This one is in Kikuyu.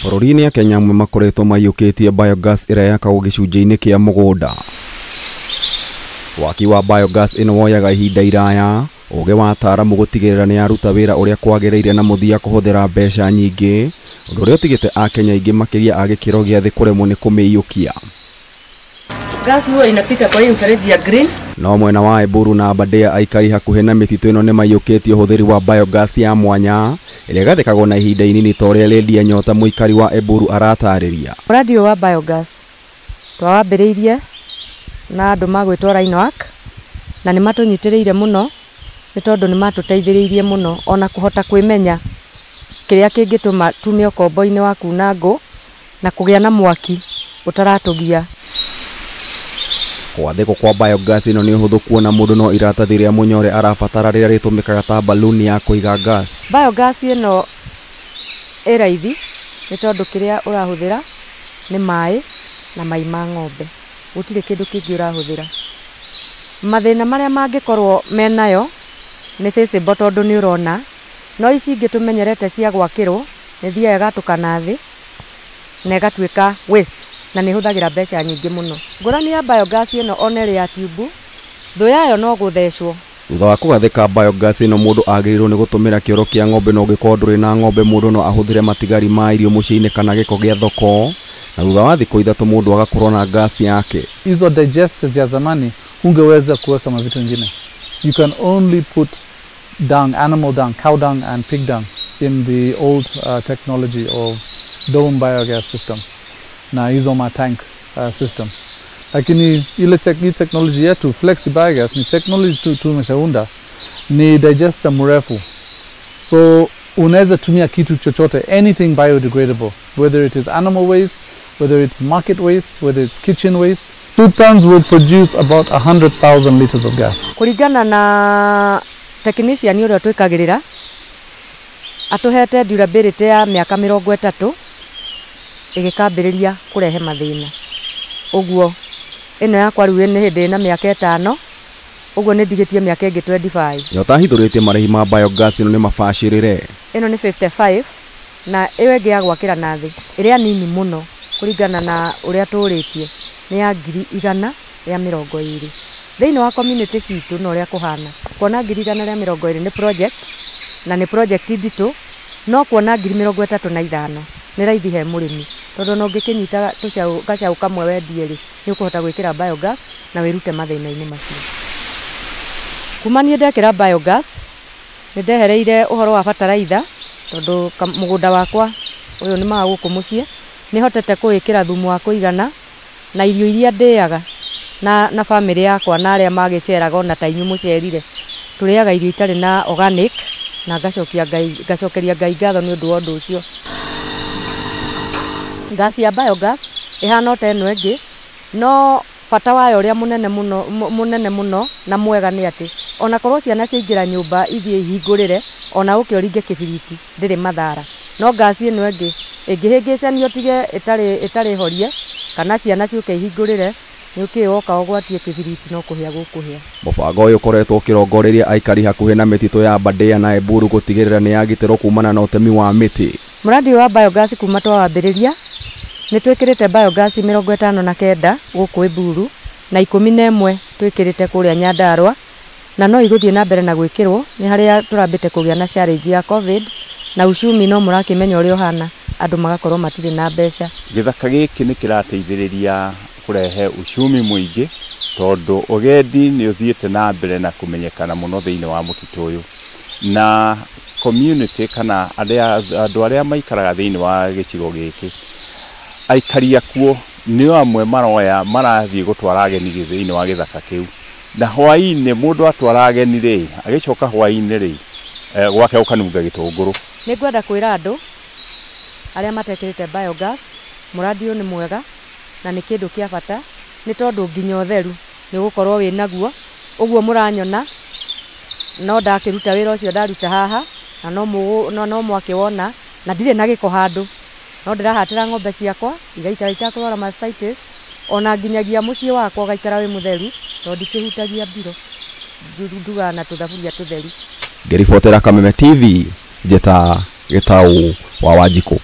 Bũrũri-inĩ Kenya amwe makoretwo maiyũkĩtie biogas ĩrĩa yakagwo gĩcunjĩ-inĩ kĩa mũgũnda. Waki wa biogas ĩno woyaga ihinda iraya, ũgĩ wa ataaramu gũtigĩrĩra nĩ yaruta wĩra ũrĩa kwagĩrĩire na mũthia kũhũthĩra mbeca nyingĩ, ũndũ ũrĩa ũtigĩte Akenya aingĩ makĩria a gĩkĩro gĩa thĩ kũremwo nĩ kũmĩiyũkia. Gas huwa inapita kwa hii mfereji ya green. No mwena wa Eburu na Aberdare aikari hakuhĩ na mĩtitũ ĩno nĩmaiyũkĩtie ũhũthĩri wa biogas ya mwanya ĩrĩa ĩgathĩkagwo na ihinda inini ta ũrĩa Lydia Nyota mũikari wa Eburu aratarĩria. Mũradi ũyũ wa biogas twawambĩrĩirie na andũ magwĩtwo Rhinoark na nĩ matũnyitĩrĩire mũno nĩ tondũ nĩ matũteithĩrĩirie mũno ona kũhota kwĩmenya kĩrĩa kĩngĩtũma tume ũkombo-inĩ wa kuna ngũ na kũgĩa na mwaki ũtaratũgia. Gwathĩkwo kwa biogas ĩno nĩ ũhũthũ kuona mũndũ no iratathi rĩa mũnyore arabatara rĩrĩa rĩtũmĩkaga ta baluni ya kũiga gas. Biogas ĩno ĩ raithi nĩ tondũ kĩrĩa ũrahũthĩra nĩ maĩ na mai ma ng'ombe, gũtirĩ kĩndũ kĩngĩ ũrahũthĩra. Mathĩna marĩa mangĩkorwo menayo nĩ visible tondũ nĩ ũrona, no ici ingĩ tũmenyerete cia gwakĩrwo nĩ ĩthiaga ĩgatũkana thĩ na ĩgatuĩka waste na nĩ ĩhũthagĩra mbeca nyingĩ mũno. Ngũrani ya biogas ĩno ona ĩrĩ ya tube, thũ yayo no gũthecwo. Thutha wa kũgathĩka biogas ĩno mũndũ agĩrĩirwo nĩ gũtũmĩra kĩoro kĩa ng'ombe na ũngĩkorwo ndũrĩ na ng'ombe mũndũ no ahũthĩre matigari ma irio mũciĩ-inĩ kana gĩko gĩa thoko, na thutha wa thikũ 3 mũndũ agakorwo na gas yake. Hizo digesters ya zamani hungeweza kuweka mavitu mengine. You can only put dung, animal dung, cow dung and pig dung in the old technology of dome biogas system na hizo ma tank system. Lakini ile technology yetu flexi biogas ni technology tumeshaunda ni digester mrefu. So unaweza tumia kitu chochote, anything biodegradable, whether it is animal waste, whether it's market waste, whether it's kitchen waste. 2 tons will produce about 100,000 liters of gas. Kulingana na technician ũrĩa twĩkagĩrĩra atuhete durability ya mĩaka 30 ĩgĩkambĩrĩria kũrehe mathĩna. Ũguo ĩno yakwa rĩu nĩ hĩndĩ ĩna mĩaka 5, ũguo nĩ ndigĩtie mĩaka ĩngĩ 25. Nyota hithũrĩtie marĩhi ma biogas ĩno nĩ mabacĩrĩre. Ĩno nĩ 55 na ĩyo ĩngĩ ya gwakĩra na thĩ ĩrĩa nini mũno kũringana na ũrĩa tũrĩtie nĩ ya 120,000. Thĩinĩ wa community citũ na ũrĩa kũhana kuona 120,000 nĩ project na nĩ project nditũ, no kuona 35,000 nĩ raithi he mũrĩmi tondũ no ũngĩkĩnyita gacaũ kamwe wendie rĩ nĩ ũkũhota gwĩkĩra biogas na wĩrute mathĩna-inĩ macio. Kuma niĩ ndekĩra biogas nĩ ndehereire ũhoro wa bataraitha tondũ mũgũnda wakwa ũyũ nĩ ma gũkũ mũciĩ nĩ hotete kũwĩkĩra thumu wa kũigana na irio iria ndĩaga na family yakwa na arĩa magĩceraga ona ta inyuĩ mũcerire tũrĩaga irio itarĩ na organic na ngacokeria Ngai ngatho nĩ ũndũ wa ũndũ ũcio. Gas ya biogas ĩhana ta ĩno ĩngĩ no bata wayo ũrĩa mũnene mũno na mwega nĩ atĩ ona korwo ciana ciaingĩra nyũmba ithiĩ ihingũrĩre ona ũke ũringe kĩbiriti ndĩrĩ mathara. No gas ĩno ĩngĩ ĩngĩhĩngĩcanio tige ĩtarĩ horie kana ciana ciũke ihingũrĩre nĩũkĩ woka ũgwatie kĩbiriti no kũhĩa gũkũhĩa. Mũbango ũyũ ũkoretwo ũkĩrongoreria aikari hakuhĩ na mĩtitũ ya Aberdare na Eburu gũtigĩrĩra nĩ yagitĩrwo kumana na ũtemi wa mĩtĩ. Mũradi wa biogas kuma twawambĩrĩria nĩ twĩkĩrĩte biogas 59 gũkũ Eburu na 11 twĩkĩrĩte kũrĩa Nyandarua na no igũthiĩ na mbere na gwĩkĩrwo nĩ harĩa tũrambĩte kũgĩa na challenge ya COVID na uchumi no mũrakĩmenya ũrĩa ũhana andũ magakorwo matirĩ na mbeca. Gĩthaka gĩkĩ nĩ kĩrateithĩrĩria kũrehe uchumi mũingĩ tondũ ũgendi nĩ ũthiĩte na mbere na kũmenyekana mũno thĩinĩ wa mũtitũ ũyũ na community kana andũ arĩa maikaraga thĩinĩ wa gĩcigo gĩkĩ aikari akuo nĩo amwe maroya marathiĩ gũtwara ageni thĩinĩ wa gĩthaka kĩu na hwaĩ-inĩ mũndũ atwara ageni rĩ agĩcoka hwaĩ-inĩ rĩ gwake ũkanunga gĩtũngũrũ. Nĩngwenda kwĩra andũ arĩa matekĩrĩte biogas mũradi ũyũ nĩ mwega na nĩ kĩndũ kĩa bata nĩ tondũ nginya ũtheru nĩ ũgũkorwo wĩ naguo ũguo mũranyona no ndakĩruta wĩra ũcio ndaruta haha na no mwakĩwona na ndirĩ na gĩko handũ no ndĩrahatĩra ng'ombe ciakwa igaikara itakũrwara mastitis ona nginyagia mũciĩ wakwa ũgaikara wĩ mũtheru tondũ ndikĩhutagia mbiro ndugaga na tũthaburia tũtheru. Ngĩribotera Kameme TV njĩta Gĩtaũ wa Wanjikũ.